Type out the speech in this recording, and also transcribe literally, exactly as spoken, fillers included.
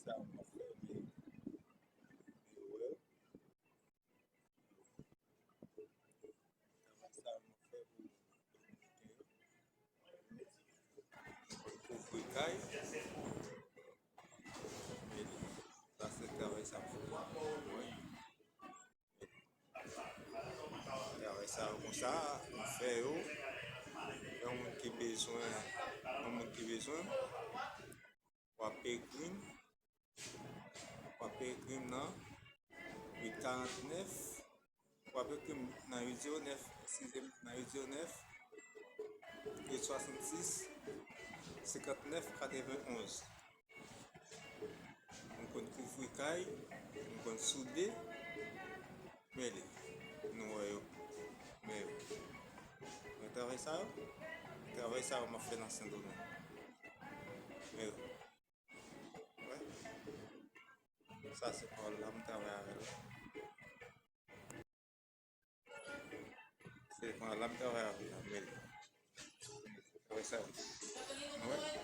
sa m ap fè, men, men wè. Travay sa yo nou fè pou, pou nou monte yo. Pou kouvri kay. Men sa se travay sa m fè. Wi. Travay sa yo konsa, nou fè yo. Yon moun ki bezwen, yon moun ki bezwen, w ap ekri m. W ap ekri m nan uit karant nèf, w ap ekri m nan uit zewo nèf, eskize m, nan uit zewo nèf, uit swasannsis, senkant nèf, katrevenn onz. M konn kouvri kay, m konn soude, men li, nou wè yo, men yo. Men travay sa yo, travay sa yo m ap fè nan Sendomeng. Men yo. Wè. Sa se pawòl la m travay avè l la. Se pawòl la m travay avè l la, men wè sa. Wè.